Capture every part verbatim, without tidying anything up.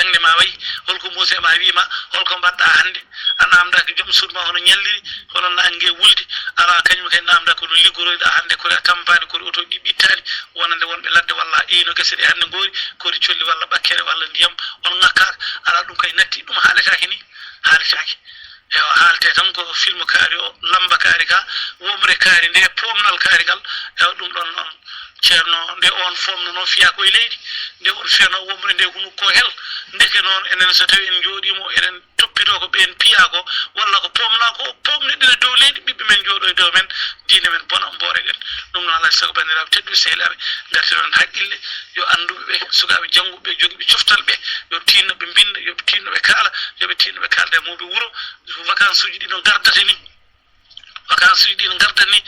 Hannde ma wayi, holko Moussa ma wiima, holko mbaɗɗa hannde? A namdaaki joom suudu ma hono ñalliri, hono naange wulde. Alaa, kañum kay namda ko no liggoroyɗa hannde, kori a tampaani, kori oto ɗi ɓittaani, wonande wonɓe ladde walla ino gese ɗe hannde ngoori, kori colli walla ɓakkere walla ndiyam, on ŋakkaaka. Alaa, ɗum kay natti, ɗum haaletaake ni, haaletaake. Ewa, haalte tan ko film kaari o, lamba kaari ka, womre kaari nde, pomnal kaari ngal. Ewa, ɗum ɗon noon, ceerno, nde on fomnono fiya koye leydi, nde on fiyano womre nde, hunu ko hel. Ndeke noon, enen so tawi en njooɗiima, eɗen toppitoo ko ɓeen piya ko, walla ko pomna ko, pomniɗen e dow leydi, ɓiɓɓe men njooɗo e dow men, diine men bona, mboore ɗen. Ɗum noon, alaa e sago, banndiraaɓe tedduɓe, sehilaaɓe, ngartiron haqqille, yo annduɓe ɓe, sukaaɓe jannguɓe ɓe, jogiiɓe coftal ɓe, yo tinno ɓe mbinnda, yo tinno ɓe kaala, yo ɓe tinno ɓe kaalda e mawɓe wuro, vacances uji ɗi no ngardata ni. Vacances uji ɗi no ngardata ni,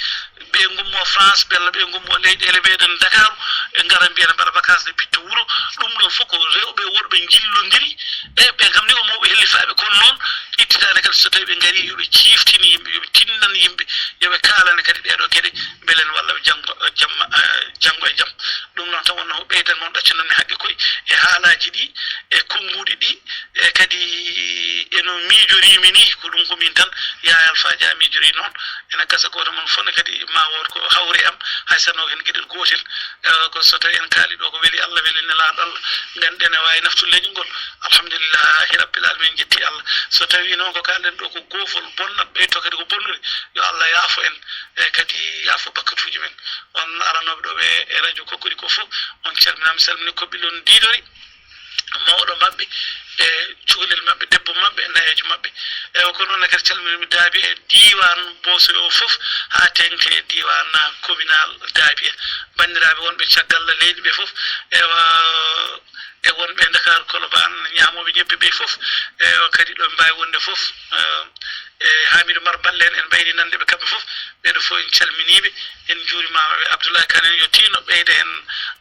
ɓe ngummo France, ɓe, ɓe ngummo leyɗeele meɗen Dakar, ɓe ngara mbiya ne mbaɗa vacances, ɓe pitta wuro. Ɗum ɗon fof ko rewɓe e worɓe njillondiri, e ɓe kam ni ko mawɓe hellifaaɓe, kono noon ittitaani kadi so tawi ɓe ngari, yo ɓe ciiftini yimɓe, yo ɓe tinnan yimɓe, yo ɓe kaalane kadi ɗee ɗoo geɗe, mbele ne walla ɓe janngo, jamma, eh, janngo e jam. Ɗum noon tan wonnoo ko ɓeydan mon, ɗaccunon mi haqqe koy e haalaaji ɗi, e konnguɗi ɗi, e kadi e no miijoriimi ni, ko ɗum ko min tan, Yaya Alpha Dia miijori noon. Ene gasa gooto mon fof ne kadi ma wood ko hawri e am, hay sinno ko heen geɗel gootel. Eh, ko so tawi en kaali ɗo ko weli Allah, weli Nelaaɗo Allah, ngannden ne waawi naftude leñol ngol. Alhamdulillahi Rabbil Alamin, en njetti Allah. So tawi noon ko kaalɗen ɗo ko goofol bonnat, ɓeyto kadi ko bonnude, yo Allah yaafo en, e kadi yaafo bakkatuuji men. On aranooɓe ɗo ɓe e radio Kokkori ko fof, on calminaama, salmini ko ɓilon diidori. Mawɗo maɓɓe, e cukalel maɓɓe, debbo maɓɓe, e nayeejo maɓɓe. E ko noon ne kadi calminirmi Daabi e diiwaan Boosoy o fof, haa teŋti e diiwaan communal Daabi. Banndiraaɓe wonɓe caggal leydi ɓe fof, ewa, e wonɓe e Dakar, Colobane, ñaamooɓe ñebbe ɓe fof, ewa, kadi ɗo mbaawi wonde fof, eh, e Hamidou Mar Balle en, en mbayri nande ɓe kamɓe fof. Ɓeeɗo fof en calminiiɓe, en njuurimaama ɓe. Abdoulaye Kane en, yo tiinno ɓeyda heen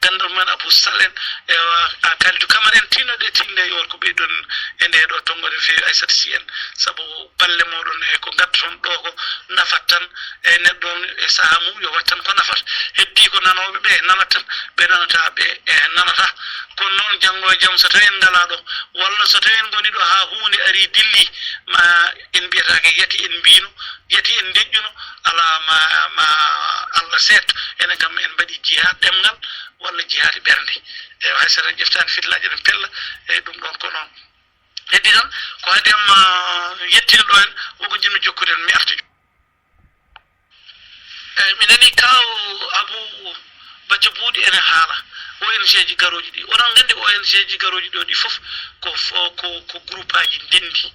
ganndal mumen, Abou Sall en, ewa, a Kalidou Camara en, tiinno ɗe tiinde, yo ko ɓeydon e nde ɗo tonngo no feewi, Aissata Sy en, sabu balle mooɗon e ko ngaddoton ɗo ko nafat tan e neɗɗo on e sahaa mum, yo waɗ tan ko nafat. Heddii ko nanooɓe ɓe nanat tan, ɓe nanataa ɓe e nanata. Kono noon, janngo e jam, so tawi en ngalaa ɗo, walla so tawi en ngoni ɗo haa huunde arii dilli, ma en mbiyataake yati en mbiino, yati en ndeƴƴuno, alaa ma, ma Allah seetto. Enen kam en mbaɗi jihaad ɗemngal walla jihaad ɓernde. Eewa, hay so tawi ƴeftaani fitilaaji, eɗen pella, eeyi, ɗum ɗoon ko noon. Heddi tan, ko adii am, ah, yettiiɗo ɗo en, wonko njiɗmi jokkude en, mi arta. Eeyi, mi nanii kaaw Abou Bacca Buuɗi ene haala O N G ji garooji ɗi. Oɗon nganndi O N G ji garooji ɗo ɗi fof ko fo-, ko, ko groupaaji ndenndi.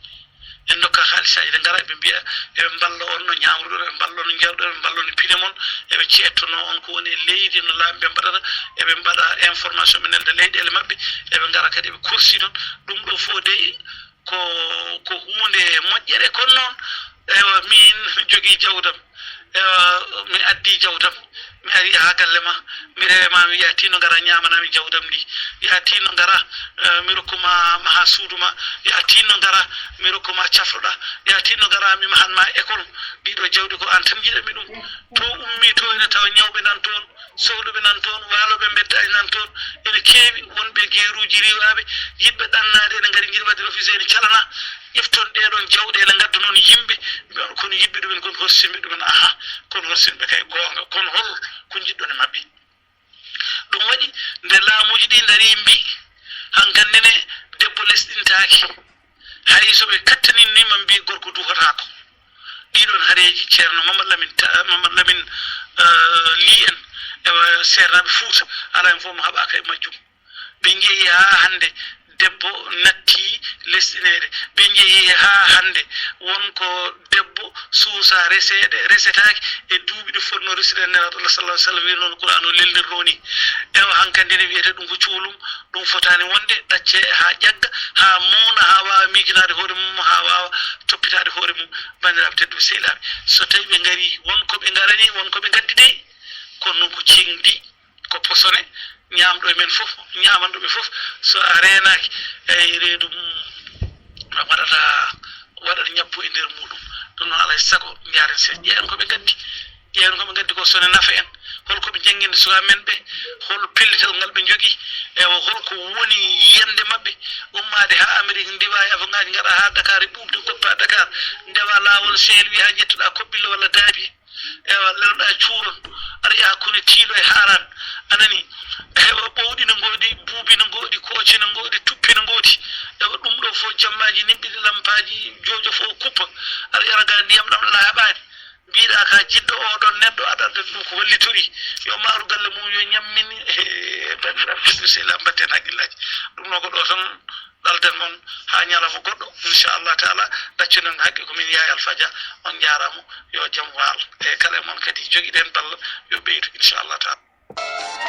En ndokka haalisaaji, ɓe ngara, ɓe mbiya eɓe mballa on no ñaamruɗon, eɓe mballa on no njaruɗon, eɓe mballa on no pine mon, eɓe ceettonoo on ko woni e leydi, no laamu ɓe mbaɗata, eɓe mbaɗa information, ɓe nelda leyɗeele maɓɓe, eɓe ngara kadi eɓe korsi ɗon. Ɗum ɗo fof dey ko, ko huunde moƴƴere, kono noon, ewa, miin mi jogii jawdam, ewa, mi addii jawdam, mi arii haa galle ma, mi rewe ma, mi wiya, "Tinno ngara ñaamanaa mi jawdam ndi." Wiya, "Tinno ngara, eh, mi rokku ma maha suudu ma." Wiya, "Tinno ngara, mi rokku ma cafroɗaa." Wiya, "Tinno ngara, mi mahan ma école." Ɗiɗo jawɗi ko aan tan njiɗanmi ɗum. To ummi to ene tawa ñawɓe nan toon, sohluɓe nan toon, waalooɓe mbeddaaji nan toon, ene keewi, wonɓe geeruuji riiwaaɓe, yiɗɓe ɗannaade, ene ngari njiɗi waɗde refusé, ene calana. Ƴefton ɗee ɗoon jawɗeele, ngaddanon yimɓe, mbiyon, "Kono yiɗɓe ɗumen, kono horsinɓe ɗumen?" Aha, kono horsinɓe kay goonga, kono hol ko njiɗɗon e maɓɓe? Ɗum waɗi nde laamuuji ɗi ndarii, mbii, "Hankandi ne, debbo lesɗintaaki. Hay so ɓe kattanin ni, ma mbii gorko duhotaako." Ɗii ɗoon hareeji, Ceerno Mamad Lamin Ta-, Mamad Lamin, eh, Lii en, ewa, seernaaɓe Fuuta, alaa heen fof mo haɓaaka e majjum. Ɓe njehi haa hannde debbo natti lesɗineede. Ɓe njehi haa hannde won ko debbo suusa reseede, resetaake e duuɓi ɗi fotnoo resude. Nelaaɗo Allah sallallahu alaihi wasallam wiyi noon, Qur'aan o lelnirnoo ni. Ewa, hankandi ne wiyetee ɗum ko cuulum, ɗum fotaani wonde, ɗaccee haa ƴagga, haa mawna, haa waawa miijanaade hoore mum, haa waawa toppitaade hoore mum. Banndiraaɓe tedduɓe, sehilaaɓe, so tawi ɓe ngarii, won ko ɓe ngarani, won ko ɓe ngaddi dey, kono noon ko ceŋdi, ko posone, ñaamɗo e men fof, ñaamanɗo ɓe fof, so a reenaaki, eyi, reedu mum waɗata, waɗata ñabbu e nder muɗum. Ɗum noon, alaa e sago, njaaren se, ƴeewen ko ɓe ngaddi. Ƴeewen ko ɓe ngaddi ko, so ne nafa en. Hol ko ɓe janngini sukaa men ɓe? Hol pellital ngal ɓe njogii? Ewa, holko woni yiyannde maɓɓe ummaade haa Amerik, ndiwa e avion ngaaji, ngara haa Dakar, e ɓuuɓde, goppa Dakar, ndewa laawol Saint-Louis haa njettuɗa Kobbillo walla Daabiye. Ewa, leloɗa cuuron, aɗa yaha hakkunde Tiilo e Haaraan, a nani? Ewa, ɓowɗi no ngoodi, buubi no ngoodi, kooci no ngoodi, tuppi no ngoodi. Ewa, ɗum ɗo fof jammaaji nimɓiɗi, lampaaji joojo fof kuppa, aɗa yara ga ndiyam ɗam laaɓaani. Mbiɗa ka jiɗɗo oɗon neɗɗo, aɗa anndi ɗum ko wallitorii. Yo maaru galle mum, yo ñammin. E banndiraaɓe tedduɓe, sehilaaɓe, mbatten haqqillaaji. Ɗum ɗo ko ɗo tan ɗalden mon haa ñalawma goɗɗo, inchallah taala. Ɗaccuɗen haqqe ko min Yaaya Alfaa Dia. On njaaraama, yo jam waal. E kala e mon kadi jogiɗen balla, yo ɓeydu, inchallah taala.